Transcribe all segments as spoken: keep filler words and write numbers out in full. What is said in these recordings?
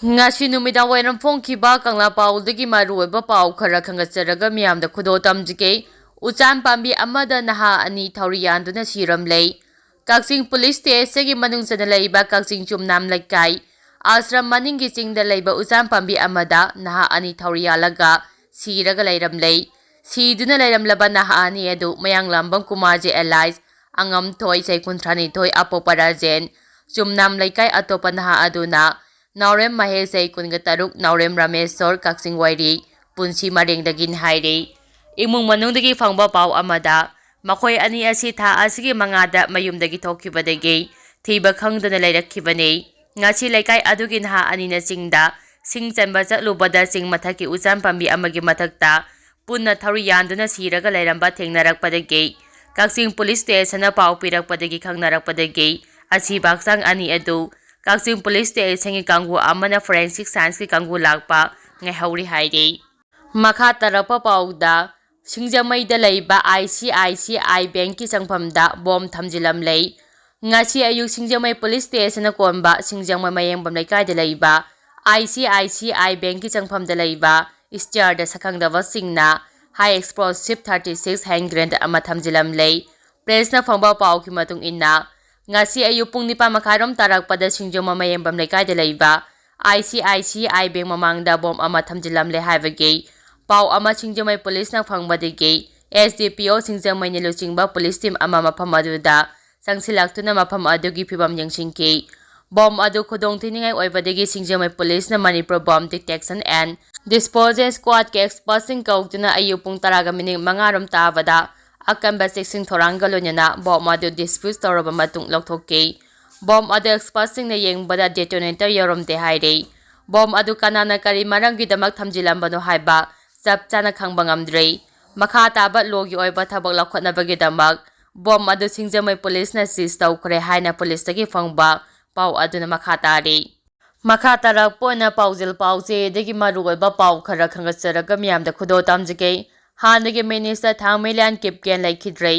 ꯉꯁꯤ ꯅꯨꯃꯤꯗꯥꯡ ꯋꯥꯏꯔꯝ ꯐꯣꯡꯈꯤꯕ ꯀꯪꯂꯥ ꯄꯥꯎꯗꯒꯤ ꯃꯔꯨꯑꯣꯏꯕ ꯄꯥꯎ ꯈꯔ ꯈꯪꯒꯠꯆꯔꯒ ꯃꯤꯌꯥꯝꯗ ꯈꯨꯗꯣꯜ ꯇꯝꯖꯒꯦ꯫ ꯎꯆꯥꯟ ꯄꯥꯝꯕꯤ ꯑꯃꯗ ꯅꯍꯥ ꯑꯅꯤ ꯊꯧꯔꯤ ꯌꯥꯟꯗꯨꯅ ꯁꯤꯔꯝꯂꯦ꯫ ꯀꯛꯆꯤꯡ ꯄꯨꯂꯤꯁ ꯁ꯭ꯇꯦꯁꯟꯒꯤ ꯃꯅꯨꯡ ꯆꯟꯅ ꯂꯩꯕ ꯀꯛꯆꯤꯡ ꯆꯨꯝꯅꯥꯝ ꯂꯩꯀꯥꯏ ꯑꯥꯁ꯭ꯔꯝ ꯃꯅꯤꯡꯒꯤ ꯆꯤꯡꯗ ꯂꯩꯕ ꯎꯆꯥꯟ ꯄꯥꯝꯕꯤ ꯑꯃꯗ ꯅꯍꯥ ꯑꯅꯤ ꯊꯧꯔꯤ ꯌꯥꯜꯂꯒ ꯁꯤꯔꯒ ꯂꯩꯔꯝꯂꯦ꯫ ꯁꯤꯗꯨꯅ ꯂꯩꯔꯝꯂꯕ ꯅꯍꯥ ꯑꯅꯤ ꯑꯗꯨ ꯃꯌꯥꯡꯂꯥꯝꯕꯝ ꯀꯨꯃꯥꯔꯖꯤ alias ꯑꯉꯝꯊꯣꯏ, ꯆꯍꯤ ꯀꯨꯟꯊ꯭ꯔꯥꯅꯤꯊꯣꯏ, ꯑꯄꯣꯛꯄ ꯔꯥꯖꯦꯟ, ꯆꯨꯝꯅꯥꯝ ꯂꯩꯀꯥꯏ ꯑꯇꯣꯞꯄ ꯅꯍꯥ ꯑꯗꯨꯅ ꯅꯥꯎꯔꯦꯝ ꯃꯍꯦꯁ, ꯆꯍꯤ ꯀꯨꯟꯒ ꯇꯔꯨꯛ, ꯅꯥꯎꯔꯦꯝ ꯔꯥꯃꯦꯁꯣꯔ, ꯀꯛꯆꯤꯡ ꯋꯥꯏꯔꯤ, ꯄꯨꯟꯁꯤ ꯃꯔꯦꯡꯗꯒꯤꯅꯤ ꯍꯥꯏꯔꯤ꯫ ꯏꯃꯨꯡ ꯃꯅꯨꯡꯗꯒꯤ ꯐꯪꯕ ꯄꯥꯎ ꯑꯃꯗ, ꯃꯈꯣꯏ ꯑꯅꯤ ꯑꯁꯤ ꯊꯥ ꯑꯁꯤꯒꯤ ꯃꯉꯥꯗ ꯃꯌꯨꯝꯗꯒꯤ ꯊꯣꯛꯈꯤꯕꯗꯒꯤ ꯊꯤꯕ ꯈꯪꯗꯅ ꯂꯩꯔꯛꯈꯤꯕꯅꯤ꯫ ꯉꯁꯤ ꯂꯩꯀꯥꯏ ꯑꯗꯨꯒꯤ ꯅꯍꯥ ꯑꯅꯤꯅ ꯆꯤꯡꯗ ꯁꯤꯡ ꯆꯟꯕ ꯆꯠꯂꯨꯕꯗ ꯆꯤꯡ ꯃꯊꯛꯀꯤ ꯎꯆꯥꯟ ꯄꯥꯝꯕꯤ ꯑꯃꯒꯤ ꯃꯊꯛꯇ ꯄꯨꯟꯅ ꯊꯧꯔꯤ ꯌꯥꯟꯗꯨꯅ ꯁꯤꯔꯒ ꯂꯩꯔꯝꯕ ꯊꯦꯡꯅꯔꯛꯄꯗꯒꯤ ꯀꯛꯆꯤꯡ ꯄꯨꯂꯤꯁ ꯁ꯭ꯇꯦꯁꯟꯅ ꯄꯥꯎ ꯄꯤꯔꯛꯄꯗꯒꯤ ꯈꯪꯅꯔꯛꯄꯗꯒꯤ ꯑꯁꯤꯕ ꯍꯛꯆꯥꯡ ꯑꯅꯤ ꯑꯗꯨ ꯀꯛꯆꯤꯡ ꯄꯨꯂꯤꯁ ꯁ꯭ꯇꯦꯁꯟꯒꯤ ꯀꯥꯡꯕꯨ ꯑꯃꯅ forensic scienceꯀꯤ ꯀꯥꯡꯕꯨ ꯂꯥꯛꯄ ꯉꯥꯏꯍꯧꯔꯤ ꯍꯥꯏꯔꯤ꯫ ꯃꯈꯥ ꯇꯥꯔꯛꯄ ꯄꯥꯎꯗ, ꯁꯤꯡꯖꯃꯩꯗ ꯂꯩꯕ ICICI Bankꯀꯤ ꯆꯪꯐꯝꯗ ꯕꯣꯝ ꯊꯝꯖꯤꯜꯂꯝꯂꯦ꯫ ꯉꯁꯤ ꯑꯌꯨꯛ ꯁꯤꯡꯖꯃꯩ ꯄꯨꯂꯤꯁ ꯁ꯭ꯇꯦꯁꯟꯅ ꯀꯣꯟꯕ ꯁꯤꯡꯖꯃꯩ ꯃꯌꯦꯡꯕꯝ ꯂꯩꯀꯥꯏꯗ ꯂꯩꯕ ICICI Bankꯀꯤ ꯆꯪꯐꯝꯗ ꯂꯩꯕ stairꯗ ꯁꯛꯈꯪꯗꯕꯁꯤꯡꯅ high explosive thirty six hand grenade ꯑꯃ ꯊꯝꯖꯤꯜꯂꯝꯂꯦ꯫ ꯄ꯭ꯔꯦꯁꯅ ꯐꯪꯕ ꯄꯥꯎꯒꯤ ꯃꯇꯨꯡ ꯏꯟꯅ, ꯉꯁꯤ ꯑꯌꯨꯛ ꯄꯨꯡ ꯅꯤꯄꯥꯟ ꯃꯈꯥꯏꯔꯣꯝ ꯇꯥꯔꯛꯄꯗ ꯁꯤꯡꯖꯃꯩ ꯃꯌꯦꯡꯕꯝ ꯂꯩꯀꯥꯏꯗ ꯂꯩꯕ ICICI Bank ꯃꯃꯥꯡꯗ ꯕꯣꯝ ꯑꯃ ꯊꯝꯖꯤꯜꯂꯝꯂꯦ ꯍꯥꯏꯕꯒꯤ ꯄꯥꯎ ꯑꯃ ꯁꯤꯡꯖꯃꯩ ꯄꯨꯂꯤꯁꯅ ꯐꯪꯕꯗꯒꯤ SDPO ꯁꯤꯡꯖꯃꯩꯅ ꯂꯨꯆꯤꯡꯕ ꯄꯨꯂꯤꯁ ꯇꯤꯝ ꯑꯃ ꯃꯐꯝ ꯑꯗꯨꯗ ꯆꯪꯁꯤꯜꯂꯛꯇꯨꯅ ꯃꯐꯝ ꯑꯗꯨꯒꯤ ꯐꯤꯕꯝ ꯌꯦꯡꯁꯤꯟꯈꯤ꯫ ꯕꯣꯝ ꯑꯗꯨ ꯈꯨꯗꯣꯡꯊꯤꯅꯤꯡꯉꯥꯏ ꯑꯣꯏꯕꯗꯒꯤ ꯁꯤꯡꯖꯃꯩ ꯄꯨꯂꯤꯁꯅ Manipur Bomb Detection and Disposal Squadꯀꯤ expertꯁꯤꯡ ꯀꯧꯗꯨꯅ ꯑꯌꯨꯛ ꯄꯨꯡ ꯇꯔꯥꯒ ꯃꯤꯅꯤꯠ ꯃꯉꯥꯔꯣꯝ ꯇꯥꯕꯗ ꯑꯀꯟꯕ ꯆꯦꯛꯁꯤꯟ ꯊꯧꯔꯥꯡꯒ ꯂꯣꯏꯅꯅ ꯕꯣꯝ ꯑꯗꯨ defuse ꯇꯧꯔꯕ ꯃꯇꯨꯡ ꯂꯧꯊꯣꯛꯈꯤ꯫ ꯕꯣꯝ ꯑꯗꯨ expertꯁꯤꯡꯅ ꯌꯦꯡꯕꯗ detonator ꯌꯥꯎꯔꯝꯗꯦ ꯍꯥꯏꯔꯤ꯫ ꯕꯣꯝ ꯑꯗꯨ ꯀꯅꯥꯅ ꯀꯔꯤ ꯃꯔꯝꯒꯤꯗꯃꯛ ꯊꯝꯖꯤꯜꯂꯝꯕꯅꯣ ꯍꯥꯏꯕ ꯆꯞ ꯆꯥꯅ ꯈꯪꯕ ꯉꯝꯗ꯭ꯔꯤ꯫ ꯃꯈꯥ ꯇꯥꯕ lawꯒꯤ ꯑꯣꯏꯕ ꯊꯕꯛ ꯂꯧꯈꯠꯅꯕꯒꯤꯗꯃꯛ ꯕꯣꯝ ꯑꯗꯨ ꯁꯤꯡꯖꯃꯩ ꯄꯨꯂꯤꯁꯅ seize ꯇꯧꯈ꯭ꯔꯦ ꯍꯥꯏꯅ ꯄꯨꯂꯤꯁꯇꯒꯤ ꯐꯪꯕ ꯄꯥꯎ ꯑꯗꯨꯅ ꯃꯈꯥ ꯇꯥꯔꯤ꯫ ꯃꯈꯥ ꯇꯥꯔꯛꯄ ꯑꯣꯏꯅ ꯄꯥꯎꯖꯦꯜ ꯄꯥꯎꯆꯦꯗꯒꯤ ꯃꯔꯨꯑꯣꯏꯕ ꯄꯥꯎ ꯈꯔ ꯈꯪꯒꯠꯆꯔꯒ ꯃꯤꯌꯥꯝꯗ ꯈꯨꯗꯣꯜ ꯇꯝꯖꯒꯦ꯫ ꯍꯥꯟꯅꯒꯤ ꯃꯤꯅꯤꯁꯇꯔ ꯊꯥꯡꯃꯩꯂꯥꯟ ꯀꯤꯞꯒꯦꯟ ꯂꯩꯈꯤꯗ꯭ꯔꯦ꯫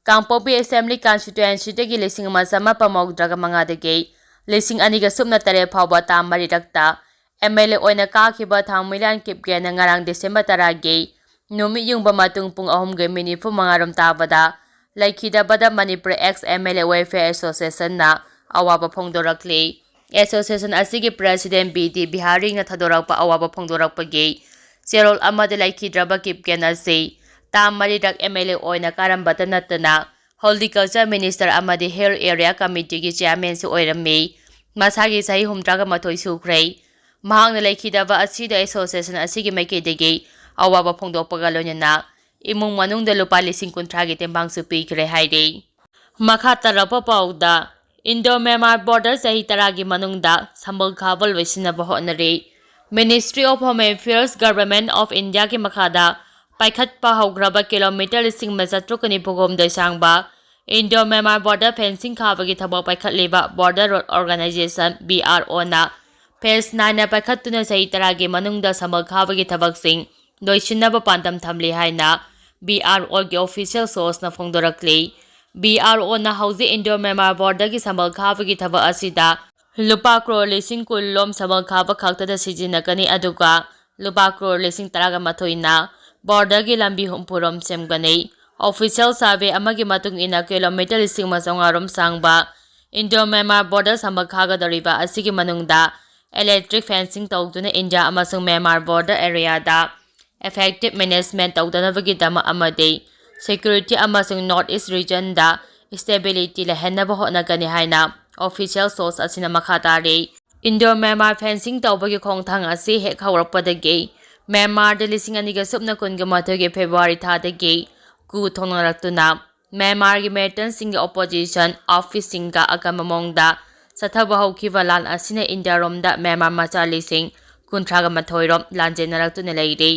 ꯀꯥꯡꯄꯣꯛꯄꯤ ꯑꯦꯁꯦꯝꯕ꯭ꯂꯤ ꯀꯟꯁꯇꯤꯇ꯭ꯋꯦꯟꯁꯤꯗꯒꯤ ꯂꯤꯁꯤꯡ ꯑꯃ ꯆꯃꯥꯄꯟ ꯃꯧꯗ꯭ꯔꯥꯒ ꯃꯉꯥꯗꯒꯤ ꯂꯤꯁꯤꯡ ꯑꯅꯤꯒ ꯁꯨꯞꯅ ꯇꯔꯦꯠ ꯐꯥꯎꯕ ꯇꯥꯝ ꯃꯔꯤꯔꯛꯇ ꯑꯦꯝ ꯑꯦꯜ ꯑꯦ ꯑꯣꯏꯅ ꯀꯥꯈꯤꯕ ꯊꯥꯡꯃꯩꯂꯥꯟ ꯀꯤꯞꯒꯦꯟꯅ ꯉꯔꯥꯡ ꯗꯤꯁꯦꯝꯕꯔ ꯇꯔꯥꯒꯤ ꯅꯨꯃꯤꯠ ꯌꯨꯡꯕ ꯃꯇꯨꯡ ꯄꯨꯡ ꯑꯍꯨꯝꯒ ꯃꯤꯅꯤꯠ ꯅꯤꯐꯨ ꯃꯉꯥ ꯔꯣꯝ ꯇꯥꯕꯗ ꯂꯩꯈꯤꯗꯕꯗ Manipur ex M L A welfare ꯑꯦꯁꯣꯁꯤꯌꯦꯁꯟꯅ ꯑꯋꯥꯕ ꯐꯣꯡꯗꯣꯔꯛꯂꯤ꯫ ꯑꯦꯁꯣꯁꯤꯌꯦꯁꯟ ꯑꯁꯤꯒꯤ ꯄ꯭ꯔꯦꯁꯤꯗꯦꯟ ꯕꯤ ꯗꯤ ꯕꯤꯍꯥꯔꯤꯅ ꯊꯧꯗꯣꯔꯛꯄ ꯑꯋꯥꯕ ꯐꯣꯡꯗꯣꯔꯛꯄꯒꯤ ꯆꯦꯔꯣꯜ ꯑꯃꯗ ꯂꯩꯈꯤꯗ꯭ꯔꯕ ꯀꯤꯞꯒꯦꯟ ꯑꯁꯤ ꯇꯥꯝ ꯃꯔꯤꯔꯛ ꯑꯦꯝ ꯑꯦꯜ ꯑꯦ ꯑꯣꯏꯅ ꯀꯥꯔꯝꯕꯇ ꯅꯠꯇꯅ ꯍꯣꯔꯇꯤꯀꯜꯆꯔ ꯃꯤꯅꯤꯁꯇꯔ ꯑꯃꯗꯤ ꯍꯤꯜ ꯑꯦꯔꯤꯌꯥ ꯀꯃꯤꯇꯤꯒꯤ ꯆꯤꯌꯥꯔꯃꯦꯟꯁꯨ ꯑꯣꯏꯔꯝꯃꯤ꯫ ꯃꯁꯥꯒꯤ ꯆꯍꯤ ꯍꯨꯝꯗ꯭ꯔꯥꯒ ꯃꯥꯊꯣꯏ ꯁꯨꯈ꯭ꯔꯦ꯫ ꯃꯍꯥꯛꯅ ꯂꯩꯈꯤꯗꯕ ꯑꯁꯤꯗ ꯑꯦꯁꯣꯁꯤꯌꯦꯁꯟ ꯑꯁꯤꯒꯤ ꯃꯥꯏꯀꯩꯗꯒꯤ ꯑꯋꯥꯕ ꯐꯣꯡꯗꯣꯛꯄꯒ ꯂꯣꯏꯅꯅ ꯏꯃꯨꯡ ꯃꯅꯨꯡꯗ ꯂꯨꯄꯥ ꯂꯤꯁꯤꯡ ꯀꯨꯟꯊ꯭ꯔꯥꯒꯤ ꯇꯦꯡꯕꯥꯡꯁꯨ ꯄꯤꯈ꯭ꯔꯦ ꯍꯥꯏꯔꯤ꯫ ꯃꯈꯥ ꯇꯥꯔꯛꯄ ꯄꯥꯎꯗ, ꯏꯟꯗꯣ ꯃ꯭ꯌꯥꯟꯃꯥꯔ ꯕꯣꯔꯗꯔ ꯆꯍꯤ ꯇꯔꯥꯒꯤ ꯃꯅꯨꯡꯗ ꯁꯝꯕꯜ ꯈꯥꯕ ꯂꯣꯏꯁꯤꯟꯅꯕ ꯍꯣꯠꯅꯔꯤ꯫ Ministry of Home Affairs, Government of Indiaꯒꯤ ꯃꯈꯥꯗ ꯄꯥꯏꯈꯠꯄ ꯍꯧꯈ꯭ꯔꯕ ꯀꯤꯂꯣꯃꯤꯇꯔ ꯂꯤꯁꯤꯡ ꯑꯃ ꯆꯥꯇ꯭ꯔꯨꯛꯀ ꯅꯤꯐꯨ ꯍꯨꯝꯗꯣꯏ ꯁꯥꯡꯕ ꯏꯟꯗꯣ ꯃ꯭ꯌꯥꯟꯃꯥꯔ ꯕꯣꯔꯗꯔ ꯐꯦꯟꯁꯤꯡ ꯈꯥꯕꯒꯤ ꯊꯕꯛ ꯄꯥꯏꯈꯠꯂꯤꯕ border road organisation, B R ꯑꯣꯅ ꯐꯦꯁ ꯅꯥꯏꯅ ꯄꯥꯏꯈꯠꯇꯨꯅ ꯆꯍꯤ ꯇꯔꯥꯒꯤ ꯃꯅꯨꯡꯗ ꯁꯝꯕꯜ ꯈꯥꯕꯒꯤ ꯊꯕꯛꯁꯤꯡ ꯂꯣꯏꯁꯤꯟꯅꯕ ꯄꯥꯟꯗꯝ ꯊꯝꯂꯤ ꯍꯥꯏꯅ ꯕꯤ ꯑꯥꯔ ꯑꯣꯒꯤ ꯑꯣꯐꯤꯁꯤꯌꯦꯜ ꯁꯣꯔꯁꯅ ꯐꯣꯡꯗꯣꯔꯛꯂꯤ꯫ ꯕꯤ ꯑꯥꯔ ꯑꯣꯅ ꯍꯧꯖꯤꯛ ꯏꯟꯗꯣ ꯃ꯭ꯌꯥꯟꯃꯥꯔ ꯕꯣꯔꯗꯔꯒꯤ ꯁꯝꯕꯜ ꯈꯥꯕꯒꯤ ꯊꯕꯛ ꯑꯁꯤꯗ ꯂꯨꯄꯥ ꯀ꯭ꯔꯣꯔ ꯂꯤꯁꯤꯡ ꯀꯨꯟ ꯂꯣꯝ ꯁꯝꯕꯜ ꯈꯥꯕ ꯈꯛꯇꯗ ꯁꯤꯖꯤꯟꯅꯒꯅꯤ, ꯑꯗꯨꯒ ꯂꯨꯄꯥ ꯀ꯭ꯔꯣꯔ ꯂꯤꯁꯤꯡ ꯇꯔꯥꯒ ꯃꯥꯊꯣꯏꯅ ꯕꯣꯔꯗꯔꯒꯤ ꯂꯝꯕꯤ ꯍꯨꯝꯐꯨ ꯔꯣꯝ ꯁꯦꯝꯒꯅꯤ꯫ ꯑꯣꯐꯤꯁꯤꯌꯦꯜ ꯁꯔꯚꯦ ꯑꯃꯒꯤ ꯃꯇꯨꯡ ꯏꯟꯅ ꯀꯤꯂꯣꯃꯤꯇꯔ ꯂꯤꯁꯤꯡ ꯑꯃ ꯆꯥꯝꯃꯉꯥ ꯔꯣꯝ ꯁꯥꯡꯕ ꯏꯟꯗꯣ ꯃ꯭ꯌꯥꯟꯃꯥꯔ ꯕꯣꯔꯗꯔ ꯁꯝꯕꯜ ꯈꯥꯒꯗꯧꯔꯤꯕ ꯑꯁꯤꯒꯤ ꯃꯅꯨꯡꯗ ꯏꯂꯦꯛꯇ꯭ꯔꯤꯛ ꯐꯦꯟꯁꯤꯡ ꯇꯧꯗꯨꯅ ꯏꯟꯗꯤꯌꯥ ꯑꯃꯁꯨꯡ ꯃ꯭ꯌꯥꯟꯃꯥꯔ ꯕꯣꯔꯗꯔ ꯑꯦꯔꯤꯌꯥꯗ effective management ꯇꯧꯗꯅꯕꯒꯤꯗꯃꯛ ꯑꯃꯗꯤ security ꯑꯃꯁꯨꯡ North East regionꯗ stability ꯂꯩꯍꯟꯅꯕ ꯍꯣꯠꯅꯒꯅꯤ ꯍꯥꯏꯅ ꯑꯣꯐꯤꯁꯤꯌꯦꯜ ꯁꯣꯔꯁ ꯑꯁꯤꯅ ꯃꯈꯥ ꯇꯥꯔꯤ꯫ ꯏꯟꯗꯣ ꯃ꯭ꯌꯥꯟꯃꯥꯔ ꯐꯦꯟꯁꯤꯡ ꯇꯧꯕꯒꯤ ꯈꯣꯡꯊꯥꯡ ꯑꯁꯤ ꯍꯦꯛ ꯍꯧꯔꯛꯄꯗꯒꯤ ꯃ꯭ꯌꯥꯟꯃꯥꯔꯗ ꯂꯤꯁꯤꯡ ꯑꯅꯤꯒ ꯁꯨꯞꯅ ꯀꯨꯟꯒ ꯃꯥꯊꯣꯏꯒꯤ ꯐꯦꯕ꯭ꯔꯨꯋꯥꯔꯤ ꯊꯥꯗꯒꯤ ꯀꯨ ꯊꯣꯛꯅꯔꯛꯇꯨꯅ ꯃ꯭ꯌꯥꯟꯃꯥꯔꯒꯤ militantsꯁꯤꯡꯒꯤ opposition officeꯁꯤꯡꯒ ꯑꯀꯟꯕ ꯃꯑꯣꯡꯗ ꯆꯠꯊꯕ ꯍꯧꯈꯤꯕ ꯂꯥꯟ ꯑꯁꯤꯅ ꯏꯟꯗꯤꯌꯥꯔꯣꯝꯗ ꯃ꯭ꯌꯥꯟꯃꯥꯔ ꯃꯆꯥ ꯂꯤꯁꯤꯡ ꯀꯨꯟꯊ꯭ꯔꯥꯒ ꯃꯥꯊꯣꯏ ꯔꯣꯝ ꯂꯥꯟꯖꯦꯟꯅꯔꯛꯇꯨꯅ ꯂꯩꯔꯤ꯫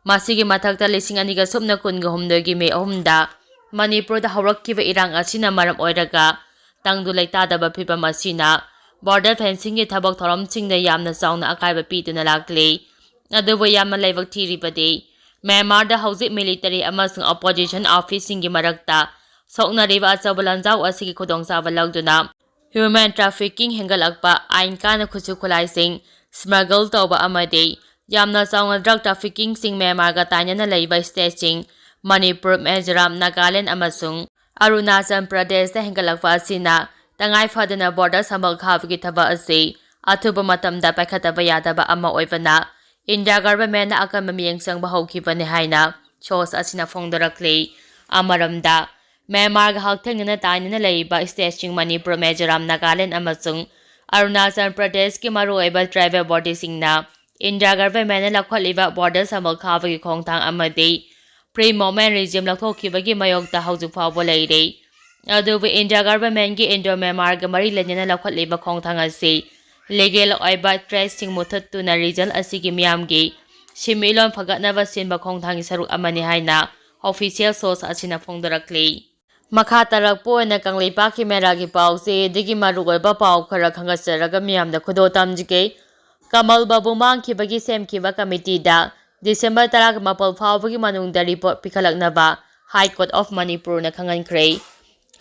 ꯃꯁꯤꯒꯤ ꯃꯊꯛꯇ ꯂꯤꯁꯤꯡ ꯑꯅꯤꯒ ꯁꯨꯞꯅ ꯀꯨꯟꯒ ꯍꯨꯝꯗꯣꯏꯒꯤ ꯃꯦ ꯑꯍꯨꯝꯗ ꯃꯅꯤꯄꯨꯔꯗ ꯍꯧꯔꯛꯈꯤꯕ ꯏꯔꯥꯡ ꯑꯁꯤꯅ ꯃꯔꯝ ꯑꯣꯏꯔꯒ ꯇꯪꯗꯨ ꯂꯩꯇꯥꯗꯕ ꯐꯤꯚꯝ ꯑꯁꯤꯅ ꯕꯣꯔꯗꯔ ꯐꯦꯟꯁꯤꯡꯒꯤ ꯊꯕꯛ ꯊꯧꯔꯝꯁꯤꯡꯗ ꯌꯥꯝꯅ ꯆꯥꯎꯅ ꯑꯀꯥꯏꯕ ꯄꯤꯗꯨꯅ ꯂꯥꯛꯂꯤ꯫ ꯑꯗꯨꯕꯨ ꯌꯥꯝꯅ ꯂꯥꯏꯕꯛ ꯊꯤꯔꯤꯕꯗꯤ ꯃ꯭ꯌꯥꯟꯃꯥꯔꯗ ꯍꯧꯖꯤꯛ military ꯑꯃꯁꯨꯡ opposition officeꯁꯤꯡꯒꯤ ꯃꯔꯛꯇ ꯁꯣꯛꯅꯔꯤꯕ ꯑꯆꯧꯕ ꯂꯥꯟꯖꯥꯎ ꯑꯁꯤꯒꯤ ꯈꯨꯗꯣꯡꯆꯥꯕ ꯂꯧꯗꯨꯅ Human trafficking ꯍꯦꯟꯒꯠꯂꯛꯄ, ꯑꯥꯏꯟ ꯀꯥꯅ ꯈꯨꯠꯁꯨ ꯈꯨꯠꯂꯥꯏꯁꯤꯡ smuggle ꯇꯧꯕ ꯑꯃꯗꯤ ꯌꯥꯝꯅ ꯆꯥꯎꯅ drug traffickingꯁꯤꯡ ꯃ꯭ꯌꯥꯟꯃꯥꯔꯒ ꯇꯥꯏꯅꯅ ꯂꯩꯕ stateꯁꯤꯡ ꯃꯅꯤꯄꯨꯔ, ꯃꯤꯖꯣꯔꯥꯝ, ꯅꯥꯒꯥꯂꯦꯟ ꯑꯃꯁꯨꯡ ꯑꯔꯨꯅꯥꯆꯜ ꯄ꯭ꯔꯗꯦꯁꯇ ꯍꯦꯟꯒꯠꯂꯛꯄ ꯑꯁꯤꯅ ꯇꯉꯥꯏ ꯐꯗꯅ border ꯁꯝꯕꯜ ꯈꯥꯕꯒꯤ ꯊꯕꯛ ꯑꯁꯤ ꯑꯊꯨꯕ ꯃꯇꯝꯗ ꯄꯥꯏꯈꯠꯇꯕ ꯌꯥꯗꯕ ꯑꯃ ꯑꯣꯏꯕꯅ India governmentꯅ ꯑꯀꯟꯕ ꯃꯤꯠꯌꯦꯡ ꯆꯪꯕ ꯍꯧꯈꯤꯕꯅꯤ ꯍꯥꯏꯅ source ꯑꯁꯤꯅ ꯐꯣꯡꯗꯣꯔꯛꯂꯤ꯫ ꯑꯃꯔꯣꯝꯗ, ꯃ꯭ꯌꯥꯟꯃꯥꯔꯒ ꯍꯛꯊꯦꯡꯅꯅ ꯇꯥꯏꯅꯅ ꯂꯩꯔꯤꯕ stateꯁꯤꯡ ꯃꯅꯤꯄꯨꯔ, ꯃꯤꯖꯣꯔꯥꯝ, ꯅꯥꯒꯥꯂꯦꯟ ꯑꯃꯁꯨꯡ ꯑꯔꯨꯅꯥꯆꯜ ꯄ꯭ꯔꯗꯦꯁꯀꯤ ꯃꯔꯨꯑꯣꯏꯕ tribal bodyꯁꯤꯡꯅ India governmentꯅ ꯂꯧꯈꯠꯂꯤꯕ border ꯁꯝꯕꯜ ꯈꯥꯕꯒꯤ ꯈꯣꯡꯊꯥꯡ ꯑꯃꯗꯤ free movement regime ꯂꯧꯊꯣꯛꯈꯤꯕꯒꯤ ꯃꯥꯌꯣꯛꯇ ꯍꯧꯖꯤꯛ ꯐꯥꯎꯕ ꯂꯩꯔꯤ꯫ ꯑꯗꯨꯕꯨ India governmentꯀꯤ Indo Myanmarꯒ ꯃꯔꯤ ꯂꯩꯅꯅ ꯂꯧꯈꯠꯂꯤꯕ ꯈꯣꯡꯊꯥꯡ ꯑꯁꯤ legal ꯑꯣꯏꯕ threatꯁꯤꯡ ꯃꯨꯊꯠꯇꯨꯅ region ꯑꯁꯤꯒꯤ ꯃꯤꯌꯥꯝꯒꯤ ꯁꯦꯟꯃꯤꯠꯂꯣꯟ ꯐꯒꯠꯅꯕ ꯁꯤꯟꯕ ꯈꯣꯡꯊꯥꯡꯒꯤ ꯁꯔꯨꯛ ꯑꯃꯅꯤ ꯍꯥꯏꯅ official source ꯑꯁꯤꯅ ꯐꯣꯡꯗꯣꯔꯛꯂꯤ꯫ ꯃꯈꯥ ꯇꯥꯔꯛꯄ ꯑꯣꯏꯅ ꯀꯪꯂꯩꯄꯥꯛꯀꯤ ꯃꯦꯔꯥꯒꯤ ꯄꯥꯎꯆꯦ ꯑꯗꯒꯤ ꯃꯔꯨꯑꯣꯏꯕ ꯄꯥꯎ ꯈꯔ ꯈꯪꯒꯠꯆꯔꯒ ꯃꯤꯌꯥꯝꯗ ꯈꯨꯗꯣꯜ ꯇꯝꯖꯒꯦ꯫ ꯀꯃꯜ ꯕꯥꯕꯨ ꯃꯥꯡꯈꯤꯕꯒꯤ ꯁꯦꯝꯈꯤꯕ committeeꯗ December ꯇꯔꯥꯃꯥꯄꯜ ꯐꯥꯎꯕꯒꯤ ꯃꯅꯨꯡꯗ report ꯄꯤꯈꯠꯂꯛꯅꯕ High Court of Manipurꯅ ꯈꯪꯍꯟꯈ꯭ꯔꯦ꯫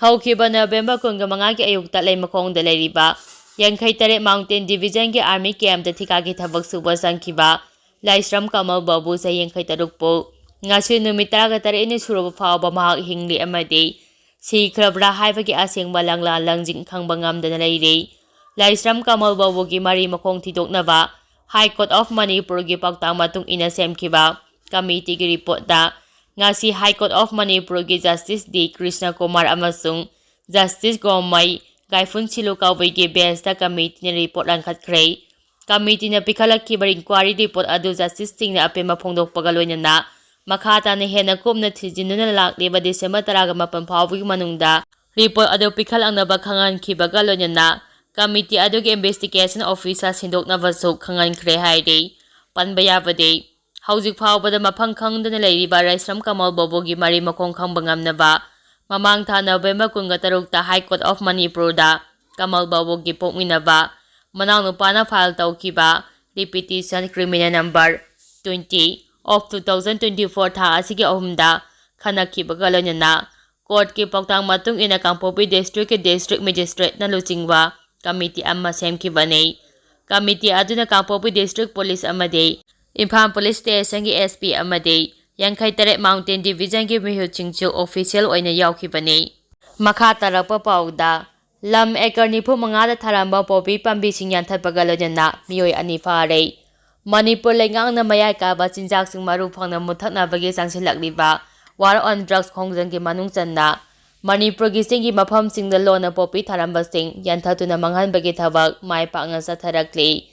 ꯍꯧꯈꯤꯕ November ꯀꯨꯟꯃꯉꯥꯒꯤ ꯑꯌꯨꯛꯇ ꯂꯩꯃꯈꯣꯡꯗ ꯂꯩꯔꯤꯕ ꯌꯥꯡꯈꯩ ꯇꯔꯦꯠ Mountain Divisionꯒꯤ army campꯇ ꯊꯤꯀꯥꯒꯤ ꯊꯕꯛ ꯁꯨꯕ ꯆꯪꯈꯤꯕ ꯂꯥꯏꯁ꯭ꯔꯝ ꯀꯃꯜ ꯕꯥꯕꯨ ꯆꯍꯤ ꯌꯥꯡꯈꯩ ꯇꯔꯨꯛꯄꯨ ꯉꯁꯤ ꯅꯨꯃꯤꯠ ꯇꯔꯥꯒ ꯇꯔꯦꯠꯅꯤ ꯁꯨꯔꯕ ꯐꯥꯎꯕ ꯃꯍꯥꯛ ꯍꯤꯡꯂꯤ ꯑꯃꯗꯤ ꯁꯤꯈ꯭ꯔꯕ꯭ꯔꯥ ꯍꯥꯏꯕꯒꯤ ꯑꯁꯦꯡꯕ ꯂꯪꯂꯥ ꯂꯪꯖꯤꯡ ꯈꯪꯕ ꯉꯝꯗꯅ ꯂꯩꯔꯤ꯫ ꯂꯥꯏꯁ꯭ꯔꯝ ꯀꯃꯜ ꯕꯥꯕꯨꯒꯤ ꯃꯔꯤ ꯃꯈꯣꯡ ꯊꯤꯗꯣꯛꯅꯕ High Court of Manipurꯒꯤ ꯄꯥꯎꯇꯥꯛ ꯃꯇꯨꯡ ꯏꯟꯅ ꯁꯦꯝꯈꯤꯕ committeeꯒꯤ reportꯗ ꯉꯁꯤ High Court of Manipurꯒꯤ Justice D Krishna Kumar ꯑꯃꯁꯨꯡ Justice ꯒꯣꯃꯩ ꯒꯥꯏꯐꯨꯟ ꯁꯤꯂꯨ ꯀꯥꯋꯤꯒꯤ benchꯇ committeeꯅ report ꯂꯪꯈꯠꯈ꯭ꯔꯦ꯫ Committeeꯅ ꯄꯤꯈꯠꯂꯛꯈꯤꯕ inquiry report ꯑꯗꯨ justiceꯁꯤꯡꯅ ꯑꯄꯦꯟꯕ ꯐꯣꯡꯗꯣꯛꯄꯒ ꯂꯣꯏꯅꯅ ꯃꯈꯥ ꯇꯥꯅ ꯍꯦꯟꯅ ꯀꯨꯞꯅ ꯊꯤꯖꯤꯟꯗꯨꯅ ꯂꯥꯛꯂꯤꯕ December ꯇꯔꯥꯃꯥꯄꯜ ꯐꯥꯎꯕꯒꯤ ꯃꯅꯨꯡꯗ report ꯑꯗꯨ ꯄꯤꯈꯠꯂꯛꯅꯕ ꯈꯪꯍꯟꯈꯤꯕꯒ ꯂꯣꯏꯅꯅ committee ꯑꯗꯨꯒꯤ investigation officer ꯁꯤꯟꯗꯣꯛꯅꯕꯁꯨ ꯈꯪꯍꯟꯈ꯭ꯔꯦ ꯍꯥꯏꯔꯤ꯫ ꯄꯟꯕ ꯌꯥꯕꯗꯤ, ꯍꯧꯖꯤꯛ ꯐꯥꯎꯕꯗ ꯃꯐꯝ ꯈꯪꯗꯅ ꯂꯩꯔꯤꯕ ꯂꯥꯏꯁ꯭ꯔꯝ ꯀꯃꯜ ꯕꯥꯕꯨꯒꯤ ꯃꯔꯤ ꯃꯈꯣꯡ ꯈꯪꯕ ꯉꯝꯅꯕ ꯃꯃꯥꯡ ꯊꯥ November ꯀꯨꯟꯒ ꯇꯔꯨꯛꯇ High Court of Manipurꯗ ꯀꯃꯜ ꯕꯥꯕꯨꯒꯤ ꯄꯣꯛꯃꯤꯟꯅꯕ ꯃꯅꯥꯎꯅꯨꯄꯥꯅ file ꯇꯧꯈꯤꯕ repetition criminal number twenty of two thousand twenty four ꯊꯥ ꯑꯁꯤꯒꯤ ꯑꯍꯨꯝꯗ ꯈꯟꯅꯈꯤꯕꯒ ꯂꯣꯏꯅꯅ Courtꯀꯤ ꯄꯥꯎꯇꯥꯛ ꯃꯇꯨꯡ ꯏꯟꯅ ꯀꯥꯡꯄꯣꯛꯄꯤ Districtꯀꯤ District Magistrateꯅ ꯂꯨꯆꯤꯡꯕ committee ꯑꯃ ꯁꯦꯝꯈꯤꯕꯅꯤ꯫ Committee ꯑꯗꯨꯅ ꯀꯥꯡꯄꯣꯛꯄꯤ District Police ꯑꯃꯗꯤ ꯏꯝꯐꯥꯜ Police Stationꯒꯤ S P ꯑꯃꯗꯤ ꯌꯥꯡꯈꯩ ꯇꯔꯦꯠ Mountain Divisionꯒꯤ ꯃꯤꯍꯨꯠꯁꯤꯡꯁꯨ official ꯑꯣꯏꯅ ꯌꯥꯎꯈꯤꯕꯅꯤ꯫ ꯃꯈꯥ ꯇꯥꯔꯛꯄ ꯄꯥꯎꯗ, ꯂꯝ acre ꯅꯤꯐꯨ ꯃꯉꯥꯗ ꯊꯥꯔꯝꯕ ꯄꯣꯄꯤ ꯄꯥꯝꯕꯤꯁꯤꯡ ꯌꯥꯟꯊꯠꯄꯒ ꯂꯣꯏꯅꯅ ꯃꯤꯑꯣꯏ ꯑꯅꯤ ꯐꯥꯔꯦ꯫ ꯃꯅꯤꯄꯨꯔ ꯂꯩꯉꯥꯛꯅ ꯃꯌꯥꯏ ꯀꯥꯕ ꯆꯤꯟꯖꯥꯛꯁꯤꯡ ꯃꯔꯨ ꯐꯪꯅ ꯃꯨꯠꯊꯠꯅꯕꯒꯤ ꯆꯪꯁꯤꯜꯂꯛꯂꯤꯕ War on Drugs ꯈꯣꯡꯖꯪꯒꯤ ꯃꯅꯨꯡ ꯆꯟꯅ ꯃꯅꯤꯄꯨꯔꯒꯤ ꯆꯤꯡꯒꯤ ꯃꯐꯝꯁꯤꯡꯗ ꯂꯣꯟꯅ ꯄꯣꯄꯤ ꯊꯥꯔꯝꯕꯁꯤꯡ ꯌꯥꯟꯊꯠꯇꯨꯅ ꯃꯥꯡꯍꯟꯕꯒꯤ ꯊꯕꯛ ꯃꯥꯏ ꯄꯥꯛꯅ ꯆꯠꯊꯔꯛꯂꯤ꯫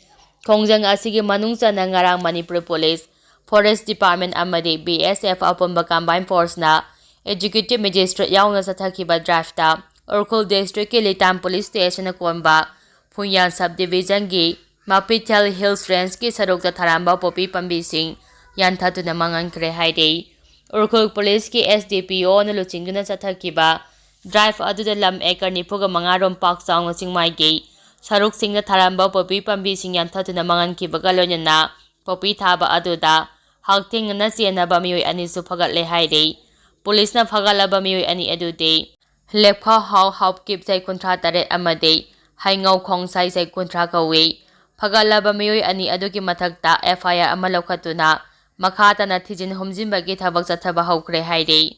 ꯈꯣꯡꯖꯪ ꯑꯁꯤꯒꯤ ꯃꯅꯨꯡ ꯆꯟꯅ ꯉꯔꯥꯡ ꯃꯅꯤꯄꯨꯔ Police, Forest Department ꯑꯃꯗꯤ B S F ꯑꯄꯨꯟꯕ combined forceꯅ Executive Magistrate ꯌꯥꯎꯅ ꯆꯠꯊꯈꯤꯕ driveꯇ ꯎꯈ꯭ꯔꯨꯜ Districtꯀꯤ ꯂꯤꯇꯥꯟ Police Stationꯅ ꯀꯣꯟꯕ ꯐꯨꯟꯌꯥꯟ Subdivisionꯒꯤ ꯃꯄꯤꯊꯦꯜ Hills Rangeꯀꯤ ꯁꯔꯨꯛꯇ ꯊꯥꯔꯝꯕ ꯄꯣꯄꯤ ꯄꯥꯝꯕꯤꯁꯤꯡ ꯌꯥꯟꯊꯠꯇꯨꯅ ꯃꯥꯡꯍꯟꯈ꯭ꯔꯦ ꯍꯥꯏꯔꯤ꯫ ꯎꯈ꯭ꯔꯨꯜ Policeꯀꯤ S D P Oꯅ ꯂꯨꯆꯤꯡꯗꯨꯅ ꯆꯠꯊꯈꯤꯕ drive ꯑꯗꯨꯗ ꯂꯝ acre ꯅꯤꯐꯨꯒ ꯃꯉꯥ ꯔꯣꯝ ꯄꯥꯛ ꯆꯥꯎꯅ ꯆꯤꯡꯃꯥꯏꯒꯤ ꯁꯔꯨꯛꯁꯤꯡꯗ ꯊꯥꯔꯝꯕ ꯄꯣꯄꯤ ꯄꯥꯝꯕꯤꯁꯤꯡ ꯌꯥꯟꯊꯠꯇꯨꯅ ꯃꯥꯡꯍꯟꯈꯤꯕꯒ ꯂꯣꯏꯅꯅ ꯄꯣꯄꯤ ꯊꯥꯕ ꯑꯗꯨꯗ ꯍꯛꯊꯦꯡꯅꯅ ꯆꯦꯟꯅꯕ ꯃꯤꯑꯣꯏ ꯑꯅꯤꯁꯨ ꯐꯒꯠꯂꯦ ꯍꯥꯏꯔꯤ꯫ Policeꯅ ꯐꯒꯠꯂꯕ ꯃꯤꯑꯣꯏ ꯑꯅꯤ ꯑꯗꯨꯗꯤ ꯂꯦꯞꯈꯥꯍꯥꯎ ꯍꯥꯎꯀꯤꯞ ꯆꯍꯤ ꯀꯨꯟꯊ꯭ꯔꯥ ꯇꯔꯦꯠ ꯑꯃꯗꯤ ꯍꯩꯉꯧ ꯈꯣꯡꯁꯥꯏ ꯆꯍꯤ ꯀꯨꯟꯊ꯭ꯔꯥ ꯀꯧꯏ꯫ ꯐꯒꯠꯂꯕ ꯃꯤꯑꯣꯏ ꯑꯅꯤ ꯑꯗꯨꯒꯤ ꯃꯊꯛꯇ F I R ꯑꯃ ꯂꯧꯈꯠꯇꯨꯅ ꯃꯈꯥ ꯇꯥꯅ ꯊꯤꯖꯤꯟ ꯍꯨꯝꯖꯤꯟꯕꯒꯤ ꯊꯕꯛ ꯆꯠꯊꯕ ꯍꯧꯈ꯭ꯔꯦ ꯍꯥꯏꯔꯤ꯫